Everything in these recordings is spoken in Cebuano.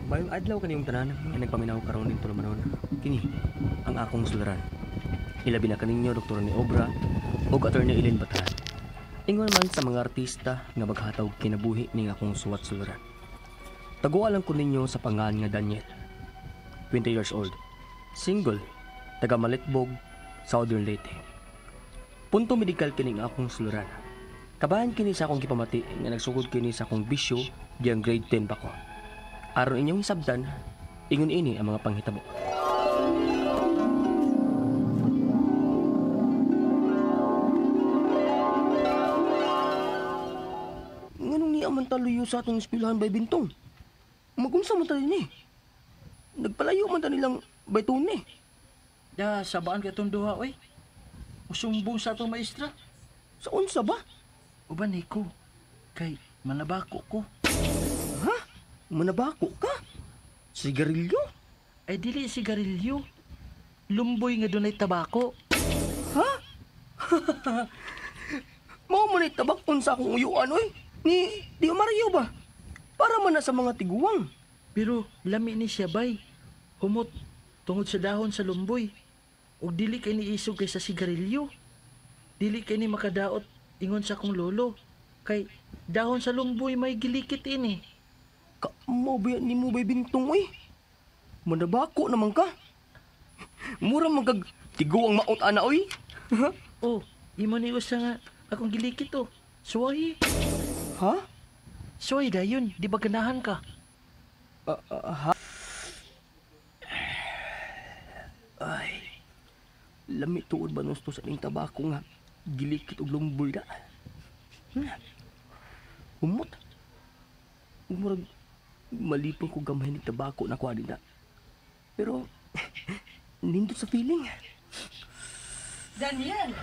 Mayong adlaw kaniyong tanan nga nagpaminaw karon ning tulumanon. Kini ang akong suluran. Ilabi na kaninyo Dr. ni Obra ug Attorney Eileen Bataran. Ingon man sa mga artista nga maghatag kinabuhi ning akong suwat suluran. Taguan lang ko ninyo sa pangan nga Daniel. 20 years old. Single, taga Malitbog, Southern Leyte. Punto medikal kining akong suluran. Kabahan kini sa akong gipamati nga nagsugod kini sa akong bisyo diyang grade 10 pa ko. Aron inyong hisabtan, ingon ini ang mga panghitabo. Nganong niya man taluyo sa atong eskwelahan bay Bintong? Magunsa man ta dinhi? Nagpalayo man ta nilang baytone. Da, sabaan ka itong duha, oy. Usumbong sa atong maestra. Sa unsa ba? Uban ni ko, kay manabako ko. Ha? Manabako ka? Sigarilyo? Ay, dili sigarilyo. Lumboy nga dunay tabako. Ha? Mao man ay tabakon sa akong uyuan, oy. Ni Di Mario ba? Para man na sa mga tiguang. Pero lami ni siya, bay. Humot tungod sa dahon sa lumboy. Ug dili kay niisog kaysa sigarilyo. Dili kay ni makadaot ingon sa akong lolo. Kay dahon sa lumboy may gilikit ini. Mo ba ni mo bay Bintong, oy? Manabako naman ka. Mura man kag tiguang maot ana, oy. Oh, imo ni usa nga akong gilikit, oh. Suwahi. Ha? Suwahi dayon, di ba ganahan ka? Ha? Ay. Lami tuod ba nusto sa ning tabako nga gilikit og lumboy da. Humot. Murag malipong ko gamay ni tabako na kuha din na. Pero nindot sa feeling. Daniel!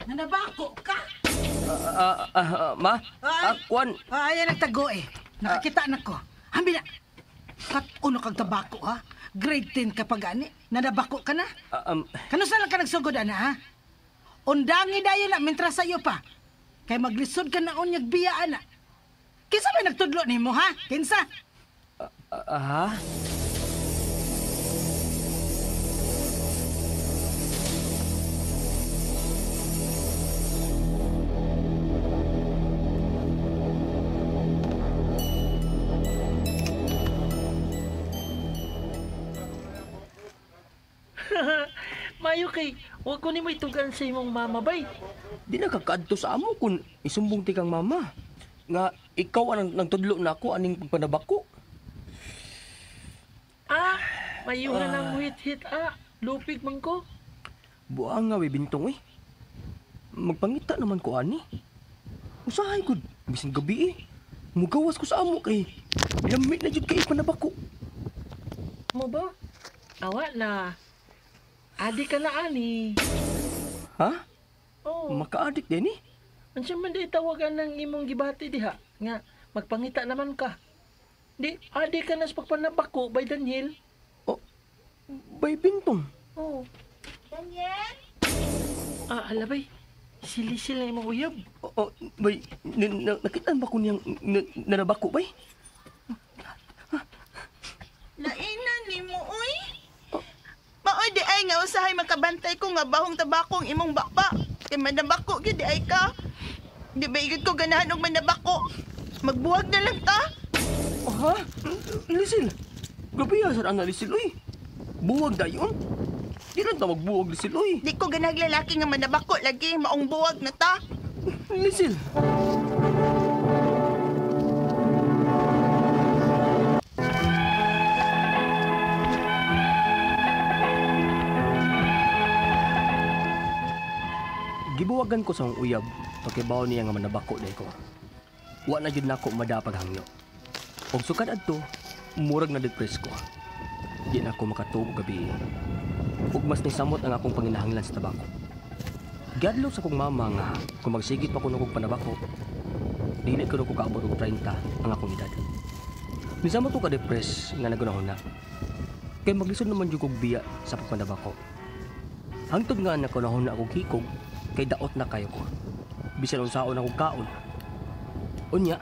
Nanabako ka? Ma? Kuan? Ay, nagtago eh. Nakakita na ko. Hambi na. Kat-uno kag tabako, ha? Grade 10 ka pa gani. Nanabako ka na? Kano saan lang ka nagsugod, ana, ha? Undangi dayon na, mintras sa'yo pa. Kay maglisod ka na unyag biya, ana. Kinsa may nagtudlo nimo, ha? Kinsa? Ha? Mayo kay, wag ko nimo itugan sa imong mama, bay. Di na kakadto sa amo kun isumbong ti kang mama. Nga ikaw ang nagtudlo na ako aning pagpanabako. Ah, mayuhan ang hit-hit, ah. Lupig man ko. Buang nga, Bintong, eh. Magpangita naman ko, ani. Usahay ko, bisan gabi, eh. Mugawas ko sa amo kay lamit na jud kay panabako. Mo ba? Awa na. Adi ka na, ani. Ha? Oo. Makaadik din, eh. Unsa man di tawagan ng imong gibati diha nga magpangita naman ka. Di adi ka na sa pagpanabako bay Daniel. Oh, bay Bintong. Oh. Daniel? Ah, ala bay. Sili-sili na imong uyab. Oh, bay, nakitaan ba ko niyang nanabako bay? Lainan nimo oy. Maoy di ay nga usahay makabantay ko nga bahong tabako ang imong bakba. Kay manabako gyud di ay ka. Di ba igid ko ganahan og manabako? Magbuwag na lang ta. Oh, ha? Lisil. Grabe ya sar ana Lisil oy. Buwag dayon. Di lang ta magbuwag Lisil oy. Di ko ganahag lalaki nga manabako lagi maong buwag na ta. Lisil. Gibuwagan ko sa akong uyab pagkibaw niya nga manabako day ko. Wa na jud nako madapaghangyo. Og sukad adto, murag na depress ko. Di na ako makatuog gabi. Ug mas nisamot ang akong panginahanglan sa tabako. Giadlaw sa akong mama nga kung magsigit pa kuno kog panabako, dili kuno ko kaabot og 30 ang akong edad. Nisamot ko ka-depress nga nagunahon na. Kay maglisod naman jud kog biya sa pagpanabako. Hangtod nga nakunahon na akong hikog, kay daot na kayo ko. Bisan unsaon akong kaon. Unya,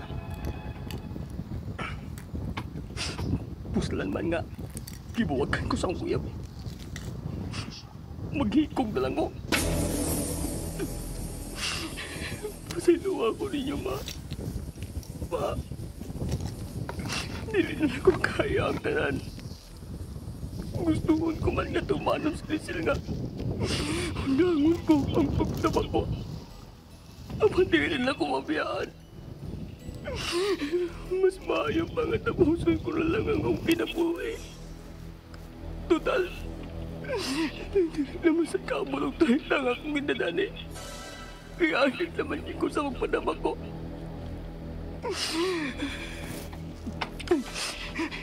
Kuslan man nga, gibuwagan ko sa akong uyab. Maghikog na lang ko. Pasayloa ko ninyo, ma. Ma, dili na ko kaya ang tanan. Gustuhon ko man nga tumanon sa Lisil nga. Undangon ko ang pagtabako. Apan dili na ko mabiyaan. Mas maayo pa nga tapuson ko na lang ang akong kinabuhi. Total, dili naman sa kamulong tayo lang akong ginadani. Kaya agad naman ko sa magpadama ko.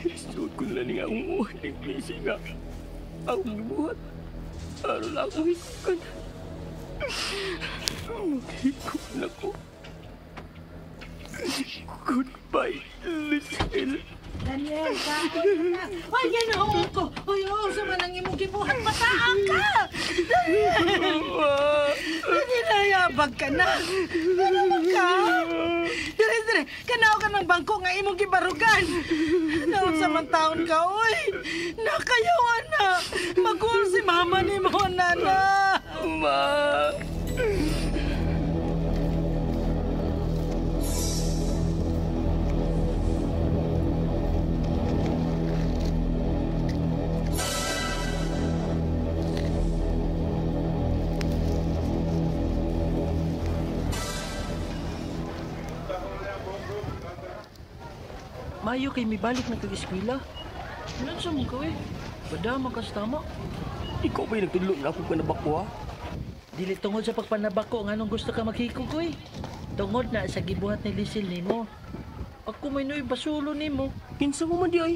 Isuot ko na lang akong buhay ng busy nga. Akong gibuhat. Araw lang akong hikukan. Maghikog na ko. Goodbye, Lisil. Daniel, kaon na. Ay, ginoo ko. Uy, oh, sa man ang imong gibuhat, bataan ka! Daniel! Daniel, ka na. Ano ba ka? Dire, dire, kanaw ka ng bangko nga imong gibarugan. Naon sa man taon ka, uy. Nakayawan na. Magul si mama ni mo, nana. Ma! Mayo kay mibalik na kag-eskwela. Ilan sa mong ka, eh? Badama ka sa tama. Ikaw ba'y nagtudlo na akong panabako, ha? Dili tungod sa pagpanabako nga nung gusto ka maghikog, eh. Tungod na sa gibuhat ni Lisil nimo. Ako may nuy basulo nimo. Kinsa mo man di ay?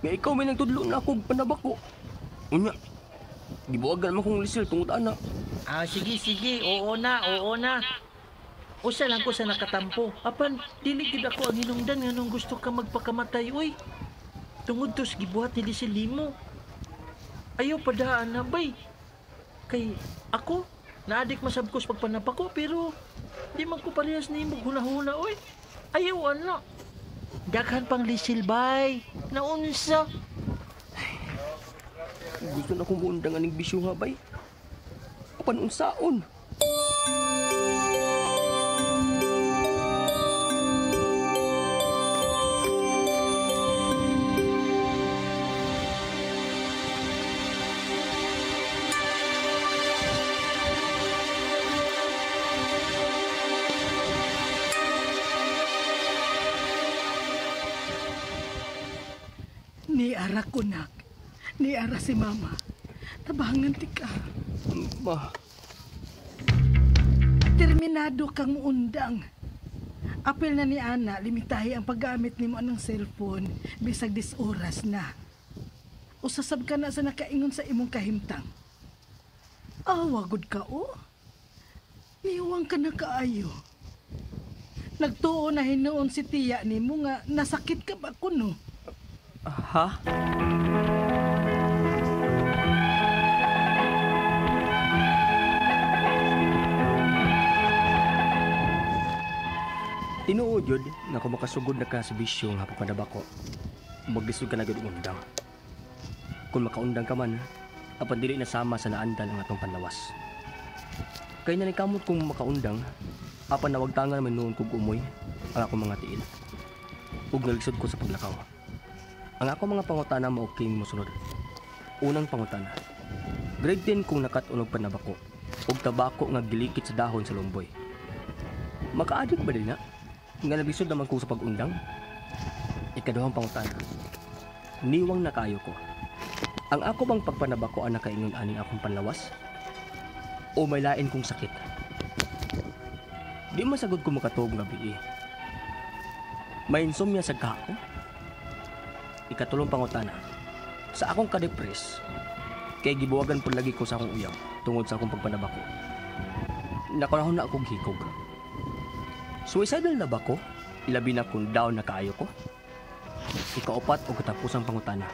Nga ikaw may nagtudlo na akong panabako. Unya, gibuwagan naman kong Lisil tungod ana. Ah, sige, sige. Oo na, oo na. Usa lang ko sa nakatampo. Apan, dili gid ako ang hinungdan nga nung gusto ka magpakamatay, uy. Tungod to sa gibuhat ni Lisil nimo. Ayaw padaan na, bay. Kay ako, naadik masabkos pagpanabako, pero di man ko parehas nimo huna-huna, uy. Ayaw, ana. Daghan pang Lisil, bay. Naunsa. Gusto na kong muundang aning bisyo nga, bay. Apan unsaon? Ni ara kunak, ni ara si mama. Tabangan ti ka. Ma. Terminado kang muundang. Apil na ni Ana, limitahi ang paggamit nimo ng cellphone bisag dis oras na. Usasab ka na sa nakaingon sa imong kahimtang. Awa gud ka o. Niwang ka na kaayo. Nagtuo na hinuon si tiya nimo nga nasakit ka ba kuno? Ha? Tinuod yun nga kung makasugod na ka sa bisyo nga pagpanabako, maglisod ka na gyud undang. Kung makaundang ka man, apan dili na sama sa naandan ang atong panlawas. Kay nanikamot kung makaundang, apan nawagtangan man noon kog umoy ang akong mga tiil. Ug nalisod ko sa paglakaw. Ang ako mga pangutana mao king mosunod. Unang pangutana. Grade 10 kung nakat-unog panabako ug tabako nga gilikit sa dahon sa lumboy. Makaadik ba din na? Nga naglisod naman ko sa pag-undang? Ikaduhang pangutana. Niwang na kayo ko. Ang ako bang pagpanabako ang nakaingon aning akong panlawas? O may lain kong sakit? Di masagod ko makatuog nga bi'i. May insomnia sa kako? Ikatulong pangutana. Sa akong kadepres, kay gibuwagan po lagi ko sa akong uyab tungod sa akong pagpanabako. Nakunahon na akong hikog. Suicidal na ba ko? Ilabi na kung down na kaayo ko? Ikaupat o katapusang pangutana.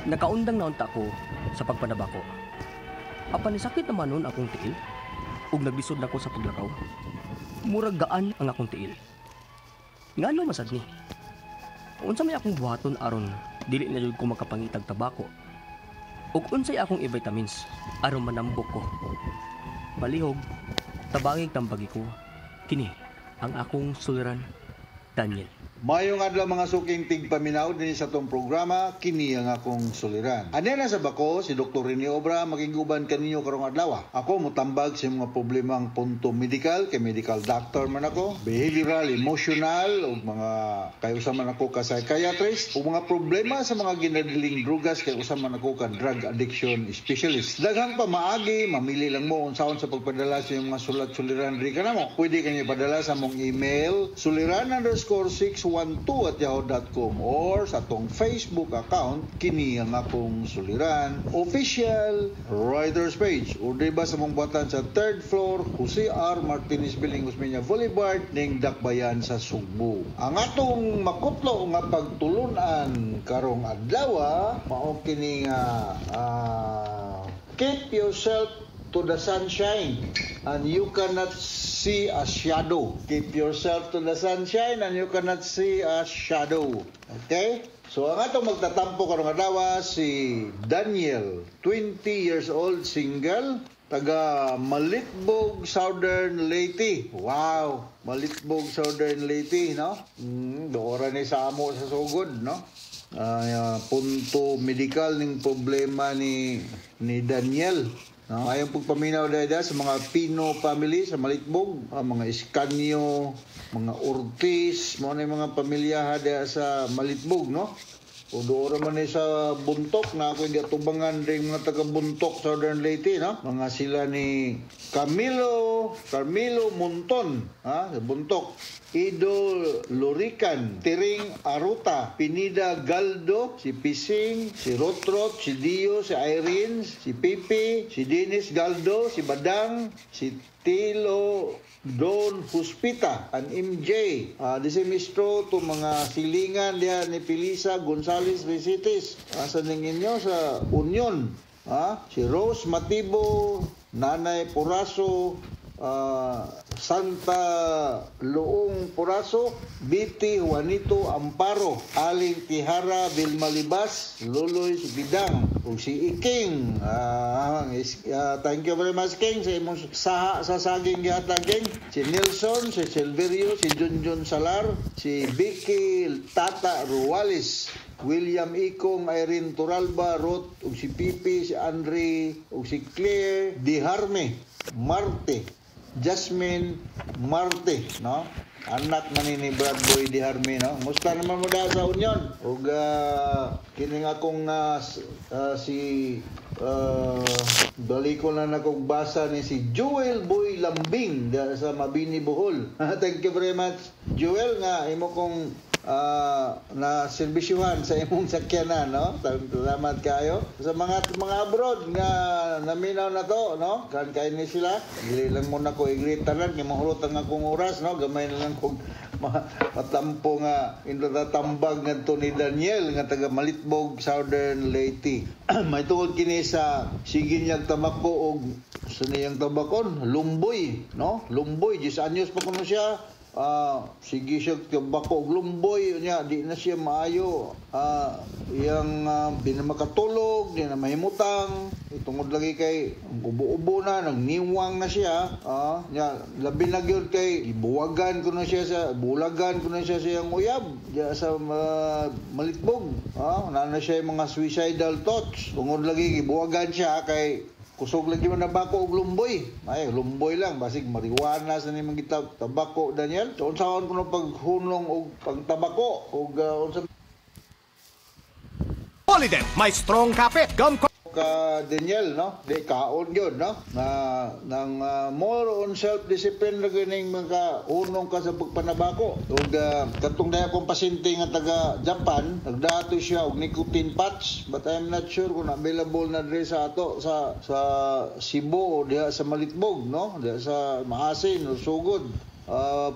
Nakaundang na unta ko sa pagpanabako. Apan nisakit naman nun akong tiil ug naglisod na ko sa paglakaw. Murag gaan ang akong tiil. Ngano masad ni? Unsa may akong buhaton aron Dili na jud ko makapangitag tabako. Ug unsay akong i-vitamins aron manambok ko. Palihog, tabangig tambagi ko. Kini ang akong suliran, Daniel. Mayong adlaw mga suking tigpaminaw dinhi sa atong programa, kini ang akong suliran. Ane na sa bako si Dr. Rene Obra makiguban kaninyo karong adlaw. Ako motambag sa mga problemang punto medical kay medical doctor man ako, behavioral, emotional ug mga kay usa man ako ka psychiatrist ug mga problema sa mga ginadiling drugas kay usa man ako ka drug addiction specialist. Daghang pamaagi, mamili lang mo unsaon sa pagpadala sa inyong mga sulat suliran diri kanamo. Pwede kanyo ipadala sa among email suliran_612@yahoo.com or sa atong Facebook account, kini ang akong suliran official writers page, o di ba sa mong buhatan sa third floor, Jose R. Martinez Building, Osmeña Boulevard, ning Dakbayan sa Sugbo. Ang atong makutlo nga pagtulunan karong adlaw mao kini nga keep yourself to the sunshine and you cannot see a shadow. Keep yourself to the sunshine and you cannot see a shadow. Okay? So ang atong magtatampo karong adlaw si Daniel, 20 years old, single, taga Malitbog, Southern Leyte. Wow, Malitbog, Southern Leyte, no? Doora ni sa amo sa sugod, no? Punto medical ning problema ni Daniel. No, ayong pagpaminaw dahil sa mga Pino family sa Malitbog, mga Escanio, mga Ortiz, mo na yung mga pamilya diha sa Malitbog, no? O doon man ni sa Buntok na ako hindi atubangan rin mga taga Buntok, Southern Leyte, no? Mga sila ni Carmelo Monton, ha, sa Buntok. Ido Lorican, Tiring Aruta, Pinida Galdo, si Pising, si Rotrot, si Dio, si Irene, si Pipi, si Dennis Galdo, si Badang, si Tilo Don Huspita, and MJ. This is mistro to mga silingan diha ni Felisa Gonzales Resites. Asa ning inyo sa Union. Si Rose Matibo, Nanay Puraso, Santa Loong Puraso, Biti Juanito Amparo, Aling Tihara Vilmalibas, Loloy Bidang, ug si Iking. Thank you very much, King, sa imong saha sa saging gihatag, King. Si Nelson, si Silverio, si Junjun Salar, si Vicky Tata Ruales, William Ikong, Irene Turalba, Ruth, ug si Pipi, si Andre, ug si Claire Diharme, Marte, Jasmine Marte, no? Anak man ni Brad Boy Diharme, no? Musta naman mo da sa Union? Ug kini nga akong si dali ko na nakong basa ni si Joel Boy Lambing da sa Mabini, Bohol. Thank you very much, Joel, nga imo kong na serbisyuhan sa imong sakyanan, no? Salamat kayo sa mga abroad nga naminaw na to, no? Kan kay ni sila, dili lang mo na ko i-greet tanan kay mahurot ang akong oras, no? Gamay na lang kog matampo nga indatambag ngadto ni Daniel nga taga Malitbog, Southern Leyte. May tungod kini sa sige niyang tabako og sa niyang tabakon, lumboy, no? Lumboy, 10 anyos pa kuno siya. Sige siya tabako og lumboy niya, di na siya maayo, iyang di na makatulog, di na mahimutang tungod lagi kay ubo-ubo na, nagniwang na siya, nya labi na gyud kay ibuwagan kuno siya sa bulagan kuno siya sa iyang uyab diya sa Malitbog, naa na siya mga suicidal thoughts tungod lagi gibuwagan siya kay kusog lagi man nabako og lumboy. Ay, lumboy lang basig marijuana sa nimong gitab tabako, Daniel. So unsaon kuno paghunong og pagtabako og unsa Polydent, may strong kapit, gum ka Daniel, no? Di kaon gyud, no? Na nang more on self discipline ra gyud mga unong ka sa pagpanabako. Ug katong daya akong pasyente nga taga Japan, nagdato siya og nicotine patch, but I'm not sure kung available na diri sa ato sa Cebu o diha sa Malitbog, no? Diha sa Maasin o Sugod.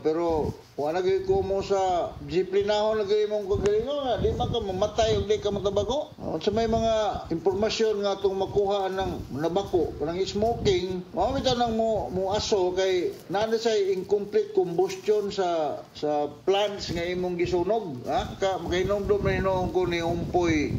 Pero Wa na gyud ko mo sa disiplinahon na gyud imong kagalingon nga di man ka mamatay og di ka matabako. Unsa may mga impormasyon nga atong makuha ng nabako kanang smoking, mao bitaw nang mo mo aso kay naa na say incomplete combustion sa plants nga imong gisunog, ha? Ka makainomdom na hinuon ko ni Umpoy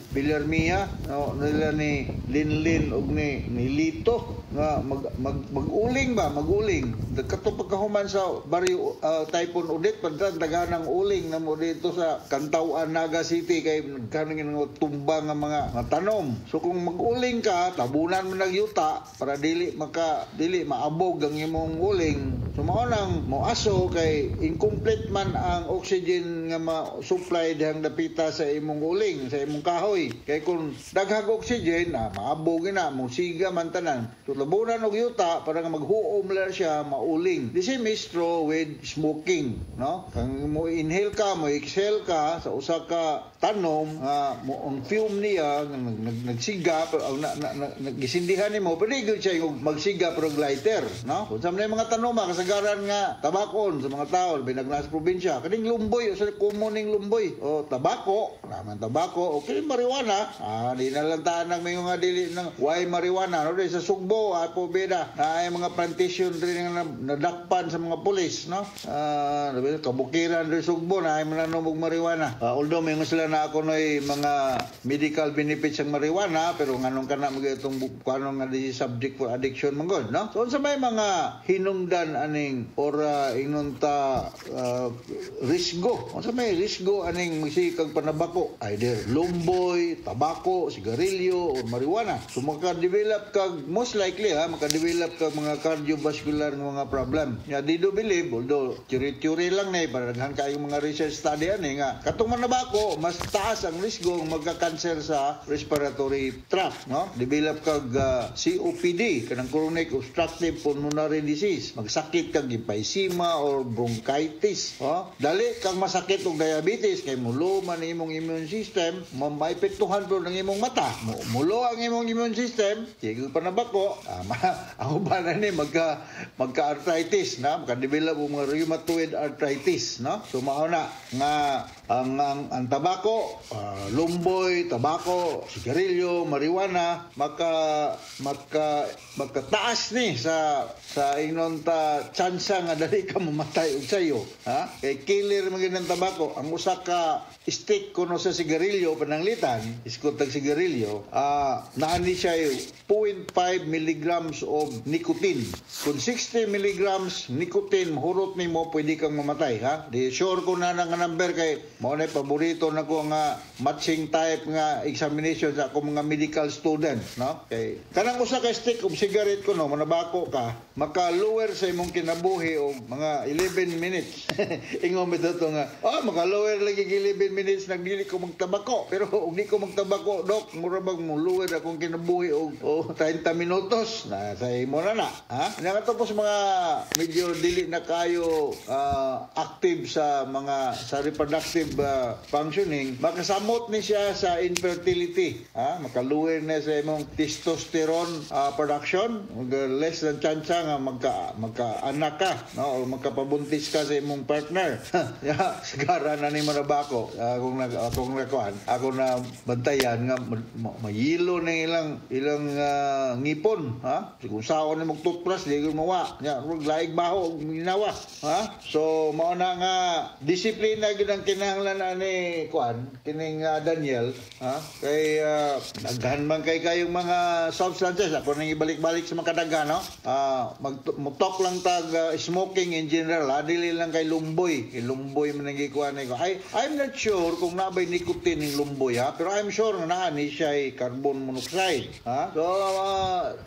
Villarmia, no, nila ni Linlin og ni Lito nga mag, mag mag-uling ba, mag-uling kato pagkahuman sa baryo Typhoon Odette, padran daghanang uling na mo dito sa Cantawan, Naga City, kay nagkaroon ng tumba nga mga tanom. So kung mag-uling ka, tabunan mo ng yuta para dili maabog ang imong uling. So mao nang moaso kay incomplete man ang oxygen nga ma-supply dihang dapita sa imong uling, sa imong kahoy. Kay kung daghang oxygen, maabog na, mo siga man tanan. So tabunan og yuta para nga maghuom lang siya, mauling. The same is true with smoking, no? Kung mo inhale ka, mo exhale ka sa usa ka tanom nga mo ang fume niya nga nagsiga pero ang na, na, na, nagisindihan nimo, pwede gyud siya yung magsiga pero lighter, no? Kung sa mga tanom, kasagaran nga tabakon sa mga tao binag nasa probinsya, kaning lumboy, usa common ning lumboy o tabako naman, tabako o kini marijuana. Di na lang taan ng mga nga dili ng why marijuana, no? Di sa Sugbo apo beda na ay mga plantation rin nga nadakpan sa mga pulis, no? Kabukiran rin Sugbo na ay mananom og marijuana. Although may mga sila na ako noy mga medical benefits ang marijuana, pero nganong kana mag itong kuano nga di subject for addiction man gud, no? So unsa may mga hinungdan aning or ingnon ta risgo, unsa may risgo aning magsige kag panabako, either lumboy, tabako, sigarilyo or marijuana? So maka-develop kag, most likely ha, maka-develop kag mga cardiovascular nga mga problem. Ya, di do believe, although theory-theory lang na eh, para daghan kayong mga research study ani nga katong manabako mas taas ang risgo nga magka-cancer sa respiratory tract, no? Develop kag COPD, kanang chronic obstructive pulmonary disease, magsakit kag emphysema or bronchitis, oh? Dali kang masakit og diabetes kay mulo man ang imong immune system, maepektuhan po ng imong mata. Mulo ang imong immune system, sige panabako, ang uban na ni magka arthritis na, maka-develop og mga rheumatoid arthritis, no? So mao na nga ang tabako, lumboy, tabako, sigarilyo, marijuana, maka makataas ni sa ingnon ta tsansa nga dali ka mamatay og sayo, ha? Kay killer man gyud ang tabako. Ang usa ka stick kuno sa sigarilyo pananglitan, iskot tag sigarilyo, naa ni siya 0.5 milligrams of nicotine. Kung 60 milligrams nicotine mahurot nimo, pwede kang mamatay, ha? Di sure ko na nga number kay mao na paborito nako nga matching type nga examination sa akong mga medical student, no? Kay kanang usa ka stick of cigarette kuno, manabako ka, maka-lower sa imong kinabuhi og mga 11 minutes. Ingon bitaw to nga, oh, maka-lower lagi 11 minutes nagdili ko magtabako. Pero og di ko magtabako, dok, mura bag mo lower akong kinabuhi og 30 minutos na sa imo na na, ha? Nakatapos mga medyo dili na kayo active sa mga sa reproductive functioning, makasamot ni siya sa infertility, ha? Maka-lower na sa imong testosterone production, less than chance nga magka anak ka, no? O magkapabuntis ka sa imong partner. Ya, sigara na ni manabako. Kung nag akong nakuan, ako na bantayan nga mayilo na ilang ngipon, ha? Kung saon ni mag-toothbrush, di ko mawa. Ya, murag laig baho og ginawa, ha? So mao na nga disiplina gyud ang kinahanglan ani kuan kining Daniel, ha? Kay daghan man kay kayong mga substances, ako nang ibalik-balik sa mga kadaghan, no? Mag mo-talk lang tag smoking in general, ha? Dili lang kay lumboy. Kay lumboy man ang gikuan ko. I'm not sure kung naa bay nicotine ning lumboy, ha, pero I'm sure nga naa ni siya carbon monoxide, ha? So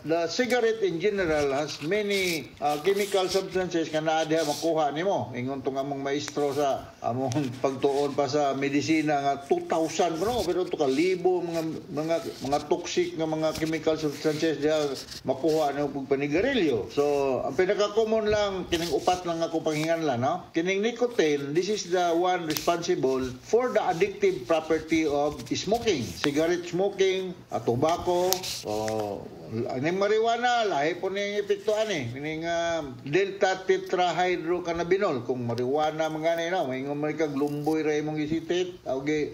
the cigarette in general has many chemical substances nga naa diha makuha nimo. Ingon tong among maestro sa among pagtuon pa sa medisina nga 2,000 no, pero to ka libo mga toxic nga mga chemical substances diha makuha nimo pag panigarilyo. So ang pinaka-common lang kining upat lang ako panghinganlan, no? Kining nicotine, this is the one responsible for the addictive property of smoking. Cigarette smoking, tobacco, Aning marijuana, lahi po ning epekto ani. Meaning delta tetrahydrocannabinol. Kung marijuana man gani, no, maingon man kag lumboy ra imong gisitit, o gi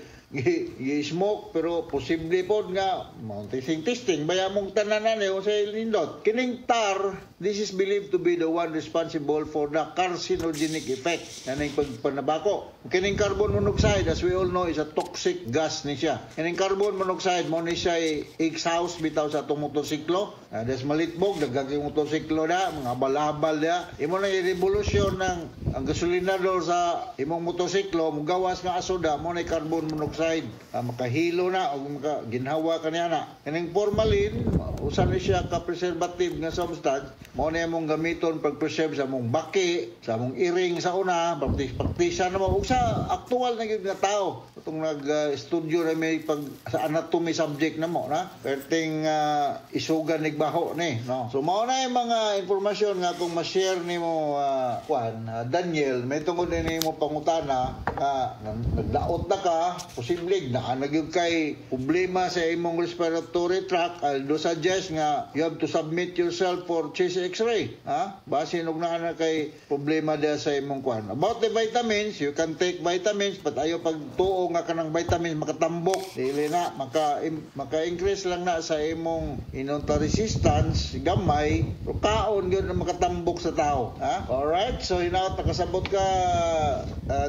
smoke, pero posible pod nga mao testing testing baya mong tananan eh sa nindot. Kining tar, this is believed to be the one responsible for the carcinogenic effect kaning pagpanabako. Kining carbon monoxide, as we all know, is a toxic gas ni siya. Kining carbon monoxide mo ni siya exhaust bitaw sa atong motorsiklo. Des malitbog daghang kay motorsiklo na mga balabal da imo na revolusyon ng ang gasolinador sa imong motorsiklo, mugawas nga asoda mo na carbon monoxide. Makahilo na o maka ginhawa kaniya na. Kining formalin, usa ni siya ka preservative nga substance, mao na imong gamiton pag-preserve sa among baki, sa among iring sa una, praktisa na mo ug sa aktual na gyud nga tao. Itong nag-studio na may pag sa anatomy subject na mo na perting isugan nigbaho ni, no. So mao na yung mga impormasyon nga kung ma-share nimo, kuan, Daniel, may tungod ni nimo pangutana nga nagdaot na ka, posible naa na gyud kay problema sa imong respiratory tract. I do suggest nga you have to submit yourself for chest x-ray, ha, basin og naa na kay problema diha sa imong kuan. About the vitamins, you can take vitamins, but ayo pagtuo nga kanang vitamins makatambok, dili na maka-increase lang na sa imong inunta resistance gamay, pero kaon gyud na makatambok sa tao, ha. Alright, so hinaot nakasabot ka,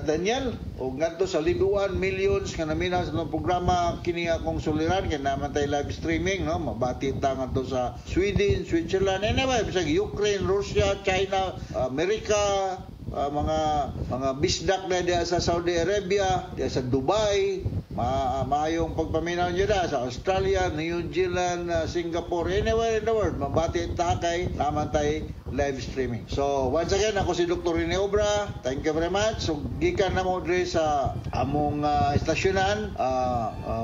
Daniel, ug ngadto sa libuan millions nga naminaw sa atong programa. Kini akong suliran kay naman tay live streaming, no, mabati ta ngadto sa Sweden, Switzerland, anyway, bisag Ukraine, Russia, China, Amerika, mga bisdak na diya sa Saudi Arabia, diya sa Dubai, maayong pagpaminaw niyo da sa Australia, New Zealand, Singapore, anywhere in the world, mabati ta kay naman tay live streaming. So, once again, ako si Dr. Rene Obra. Thank you very much. So, gikan na mo diri sa among estasyonan.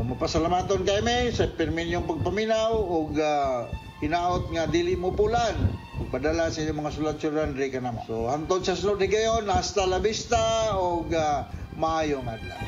Mapasalamaton kami sa pirminyong pagpaminaw ug hinaot nga dili mo pulan. Padala sa inyong mga sulat-sulan diri ka namo. So, hantod sa sunod higayon, hasta la vista ug maayong adlaw.